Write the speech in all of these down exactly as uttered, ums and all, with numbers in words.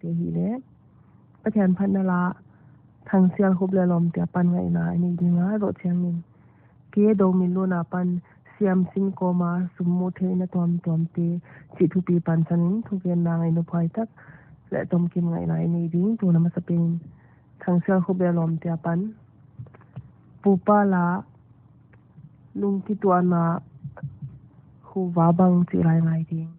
te hi le. Pathian phatna la Thangsial Khup leh lawmte apan ngaihna i nei ding a, zoh chiangin K. Dominlun apan Siamsin koma sum mutheihna tuamtuamte chih thupi pansanin thugenna ngaihna phuai tak leh tomkim ngaihna i nei ding. Tun a masapen Thangsial Khup leh lawmte apan Pu Pa La Lungkituahna Huhva Bang chih la i ngai ding.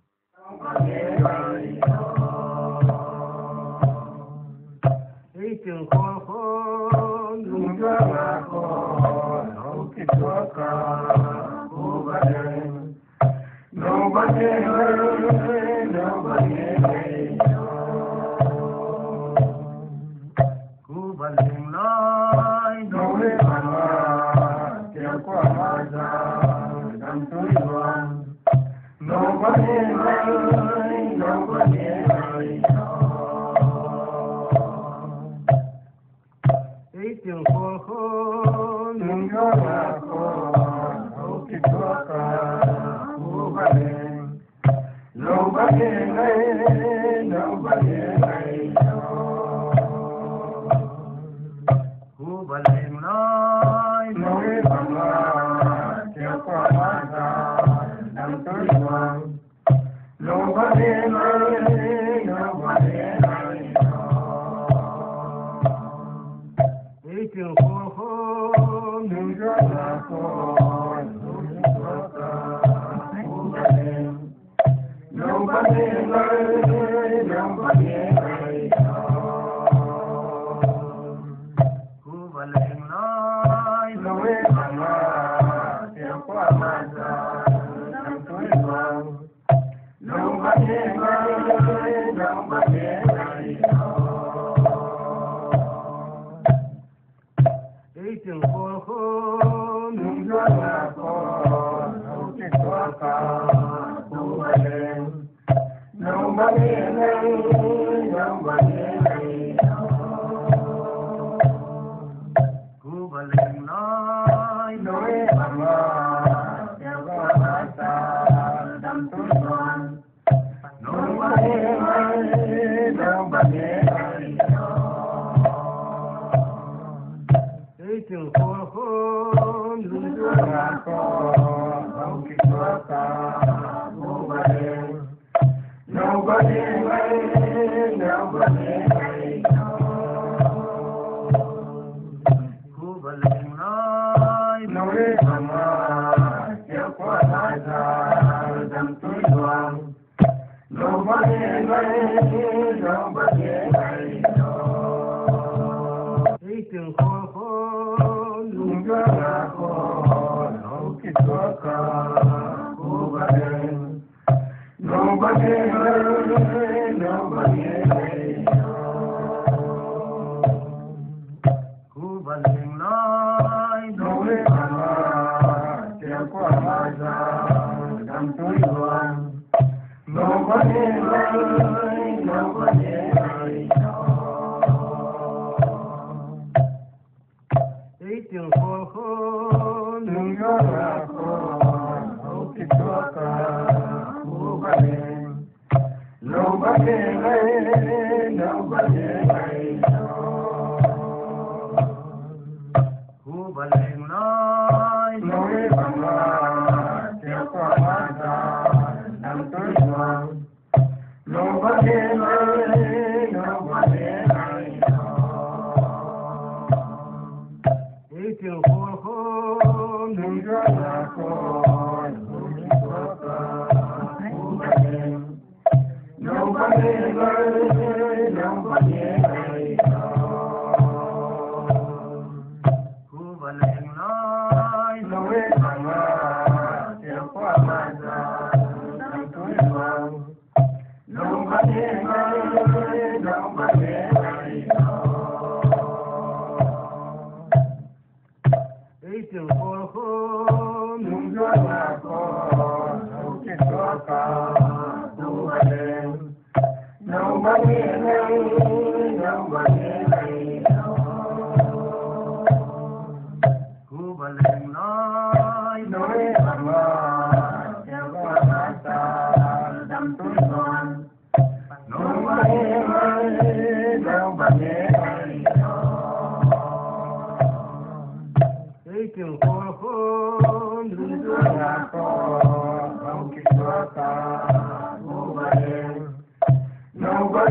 Tuna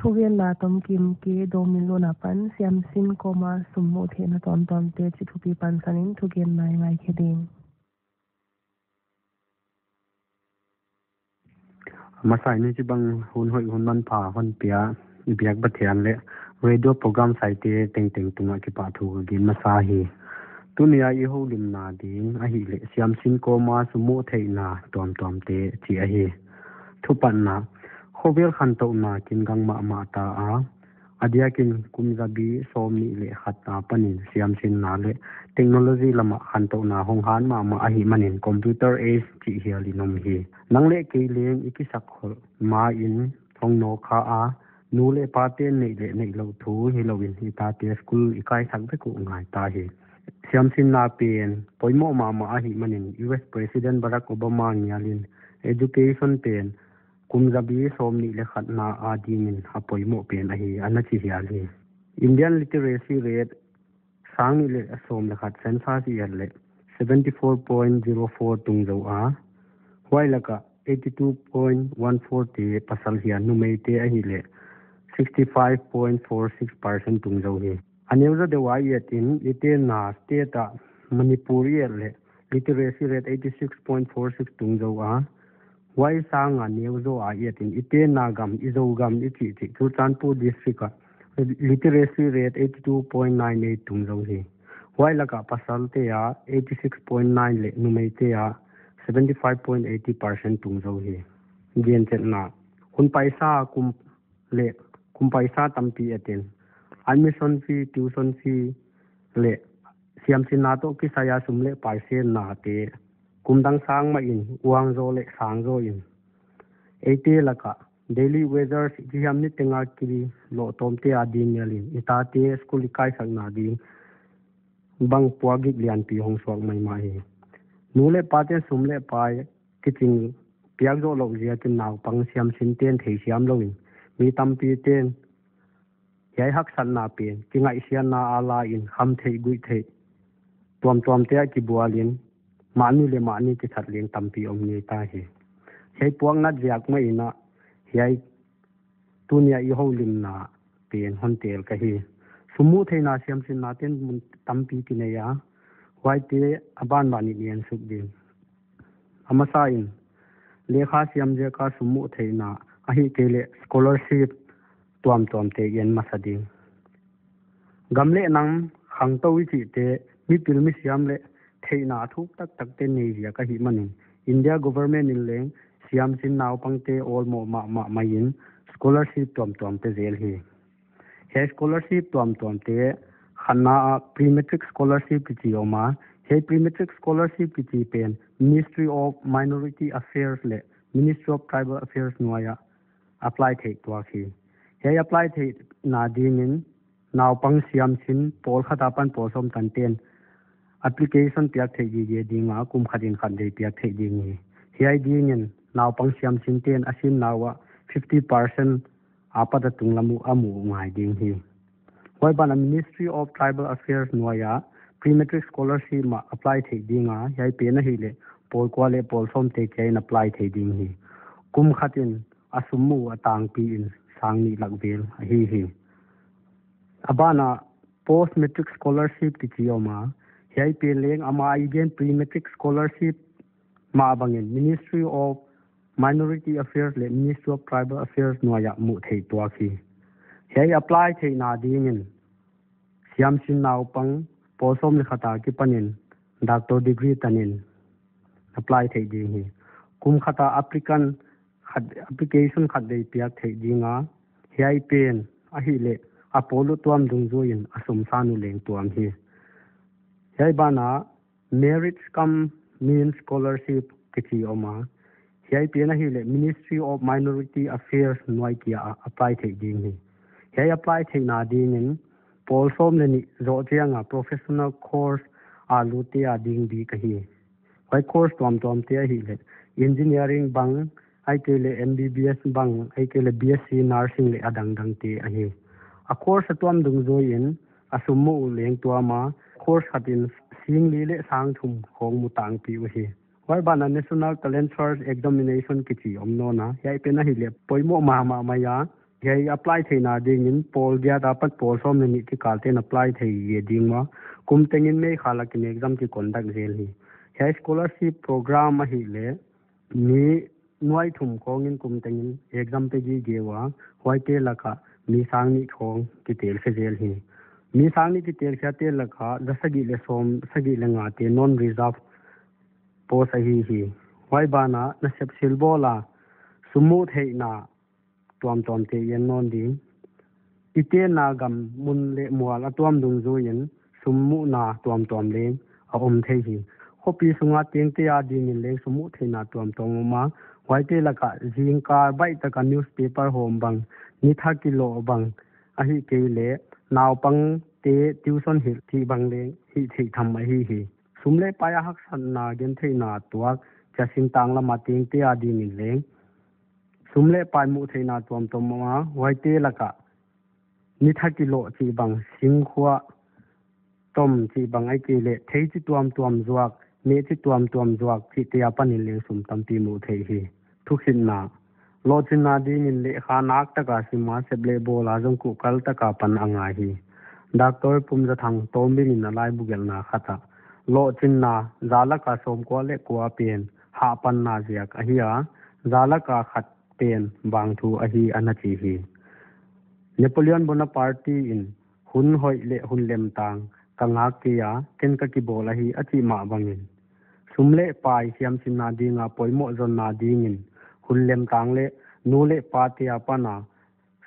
thugenna tomkim K. Dawmin Lun apan Siamsin koma sum muhtheihna tuamtuamte chih thupi pansanin thugenna i ngaikhe ding. Masa in hichibang hun hoih hun manpha hon pia i biak Pathian leh radio program saite tengteng tungah kipahthu ka gen masa hi. Tunia i houlimna ding ahihleh Siamsin koma sum muhtheihna tuamtuamte chih ahi. Thupatna, khovel khantouhna kingang mahmah ta a, a diakin kum zabi sawmnih leh khat apanin siamsinna leh technology lamah khantouhna hong han mahmah ahihmanin computer age chih hial in om hi. Nang leh kei leng i kisakkholh main hong nawk kha a, nu leh pate'n neih leh neihlouh thu hilouin i tate school i kaisak vek uh ngai ta hi. Siamsinna pen poimoh mahmah ahihmanin U S President Barack Obama ngialin education pen kum zabi sawmnih leh khatna adingin a poimoh pen ahi, ana chi hial hi. Indian literacy rate sangnih leh sawm leh khat census i et leh seventy four point zero four tung zou a, huai laka eighty two point one four te pasal hi a, numeite ahihleh sixty five point four six percent tung zou hi. A neu zaw deuh a i et in i tenna state ah Manipur i et leh literacy rate eighty six point four six tung zou a, huai sanga neu zaw a i et in i tenna gam, i Zogam i chih chih Churachandpur district ah literacy rate eighty two point nine eight tung zou hi. Huai laka pasalte a eighty six point nine leh numeite a seventy five point eighty percent tung zou hi. Gen chetna, hun paisa kum leh kum paisa tampi et in admission fee, tuition fee leh siamsinna toh kisai a sum leh pai senna te kum dang sang mahin uang zaw leh sang zaw in eite laka daily wages i chi hiam, niteng a kilohtomte ading ngialin i tate school i kaisakna ding bang puakgik lianpi hong suak maimah hi. Nu leh pate'n sum leh pai kiching piak zoh louh ziakin naupang siamsinte'n theisiam louin mi tampite'n hiai haksatna pen kingaihsiatna a la in khamtheih guihtheih tuamtuamte ah kibualin mahni leh mahni kithat leng tampi om ngei ta hi. Hiai puaknat ziak mahin ah hiai tunia i houlimna pen hon tel ka hi. Sum muhtheihna siamsinna te'n mun tampi kinei a, huaite a banban in i en suk ding. A masa in lekha siam ziaka sum muhtheihna ahihkeileh scholarship tuamtuamte i en masa ding. Gam leh nam khangtou i chihte mipil misiam leh theihna thuk taktakte nei ziak ahihmanin India government in leng siamsin naupangte awlmoh mahmah maiin scholarship tuamtuam pe zel hi. Hiai scholarship tuamtuamte khatna ah pre-matric scholarship kichi om a, hiai pre-matric scholarship kichi pen Ministry of Minority Affairs leh Ministry of Tribal Affairs nuai ah apply theih tuak hi. Hiai apply theihna dingin naupang siamsin pawl khat apan pawl sawm tante'n application piak theih gige ding a, kum khat in khat vei piak theih ding hi. Hiai dingin naupang siamsinte'n a sinna uah fifty percent apat a tunglam uh a mu uh ngai ding hi. Huai banah Ministry of Tribal Affairs nuai ah pre-matric scholarship mah apply theih ding a, hiai pen ahihleh pawl kua leh pawl sawmte kia in apply thei ding hi. Kum khat in a sum uh a tangpi in sang nih lak vel ahi hi. A banah post-matric scholarship kichi om a, hiai pen leng ama i gen pre-matric scholarship mah bangin Ministry of Minority Affairs leh Ministry of Tribal Affairs nuai ah muh theih tuak hi. Hiai apply theihna dingin siamsin naupang pawl sawm leh khat akipanin doctor degree tanin apply theih ding hi. Kum khat a applicant khat, application khat vei piak theih ding a, hiai pen ahihleh a pawl uh tuam dungzuiin a sum san uh leng tuam hi. Hiai banah merit cum means scholarship kichi om a, hiai pen ahihleh Ministry of Minority Affairs nuai kia ah apply theih ding hi. Hiai apply theihna dingin pawl sawm leh nih zoh chiang a professional course a lutte ading bik ahi. Huai course tuamtuamte ahihleh engineering bang, ahihkeileh M B B S bang, ahihkeileh B S C nursing leh a dangdangte ahi. A course a tuam dungzuiin a sum mu uh leng tuam a, course khatin singli leh sangthum khong mu tangpi uhi. Huai banah National Talent Search Examination kichi om nawn a, hiai pen ahihleh poimoh mahmah mai a, hiai apply theihna dingin pawl giat apat pawl sawm leh nih kikal te'n apply thei ding ua, kum tengin May kha lakin exam kiconduct zel hi. Hiai scholarship program ahihleh mi nuai thum khongin kum tengin exam pe gige ua, huaite lakah mi sang nih khong kitel khe zel hi. Mi sang nih kitel khiate lakah za sagih leh sawm sagih leh ngate non-reserve post ahi hi. Huai banah nasep silbawl a sum mu theihna tuamtuamte en nawn ding. I tenna gam mun leh mual a tuam dungzuiin sum muhna tuamtuam leng a om thei hi. Khopi sunga tengte adingin leng sum mu theihna tuamtuam om a, huaite lakah zingkal baihtak a newspaper hawm bang, nithak kiloh bang, ahihkeileh naupangte tuition hilh chih bang leng hihtheih tham ahi hi. Sum leh pai a haksatna gentheihna tuak chia singtang lam a tengte adingin leng sum leh pai mu theihna tuamtuam om a, huaite lakah nithak kiloh chih bang, singkhuah tom chih bang, ahihkeileh thei chi tuamtuam zuak, neh chi tuamtuam zuak chihte apanin leng sum tampi mu thei hi. Thukhitna: lohchinna dingin lehkha naktak a sim a, sep leh bawl a zong kuhkal tak a pan a ngai hi. Doctor Pumzathang Tawmbing in a laibu gelhna khat ah, lohchinna za lak a sawmkua leh kua pen hahpanna ziak ahi a, za lak a khat pen vangthu ahi, ana chi hi. Napoleon Bonaparte in, hun hoih leh hun lemtang ka ngak kei a, ken ka kibawl ahi, a chih mah bangin, sum leh pai siamsinna ding a poimoh zonna dingin hun lemtang leh nu leh pate apan a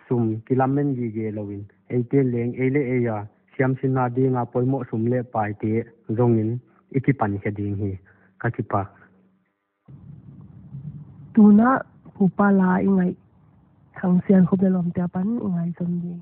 sum kilamen gige louin, eite'n leng ei leh ei a siamsinna ding a poimoh sum leh paite zongin i kipan khe ding hi. Ka kipak. Tuna pupa la i ngaih Thangsiankhup leh Lawmte apan i ngaihzom ding.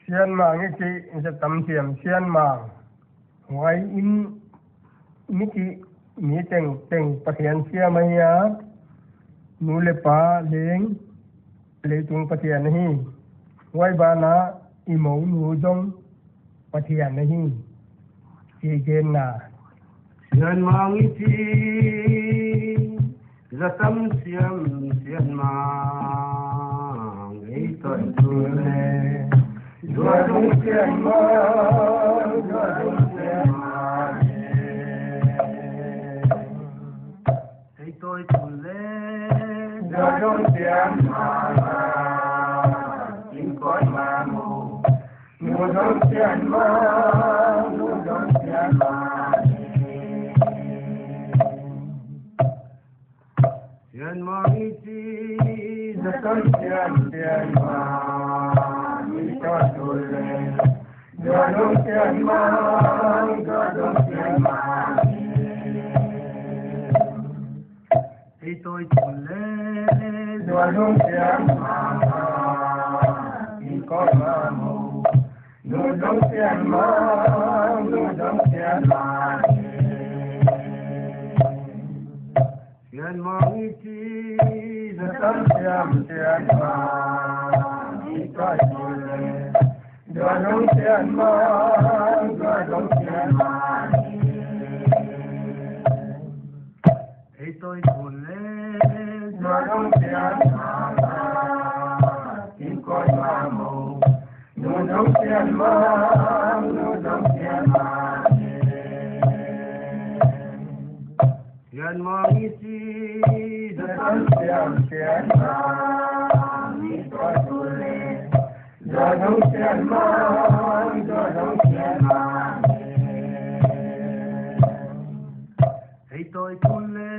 Sianmang i chih, Za Tam Siam Sianmang. Huai in mi chih mi tengteng Pathian siam ahi a, nu leh pa leng leitung Pathian ahi. Huai banah i mounu zong Pathian ahi. Chih genna. Sianmang i chih, Za Tam Siam Sianmang, ei toh tu le. Zuadung Sianmang, Zuadung Sianmang. Ei toh tu le. Zuadung Sianmang, in koi mamu. Zuadung Sianmang, Zuadung Sianmang. Sianmang i chih, Za Tam Siam Sianmang, i toh tu le. Zuadung Sianmang, Zuadung Sianmang. Ei toh tu le. Zuadung Sianmang, in koi mamu. Zuadung Sianmang, Zuadung Sianmang. Yan mang i chi, za tam siam siam ma, i kai kul le. Dua dong siam ma, dua dong siam ma. Ei toi kul le, dua dong siam ma, in koi ma mo. Nu dong siam ma, nu dong siam ma. Yan mang i chi, za tam siam siam ma, i toi kul le. Dua dong siam ma, dua dong siam ma. Ei toi kul le,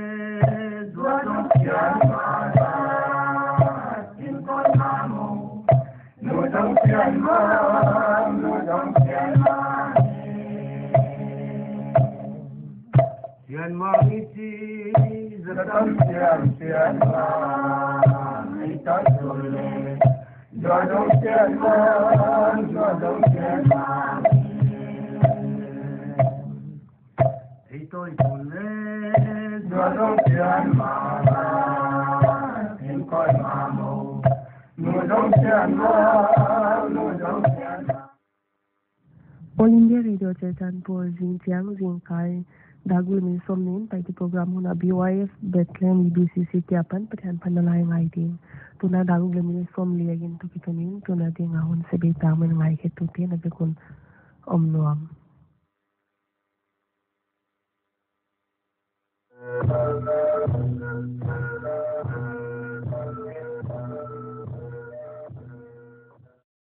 dua dong siam ma, in koi ma mo. Nu dong siam ma, nu dong siam ma. Yan mang i chi, za tam siam siam ma, i kai kul le. Dua dong siam ma, dua dong siam ma. Ei toi kul le, dua dong siam ma, in koi ma mo. Nu dong siam ma, nu dong siam ma. All India Radio Churachandpur, zing chiang zing kai, dak guk minute sawmnih in Paite program hun a B Y F Bethlehem E B C C te apan Pathian phatna la i ngai ding. Tuna dak guk minute sawmli a ding toh kithunin, tuna ding a hun se bei tang men ngaikhe tute na vek un om nuam.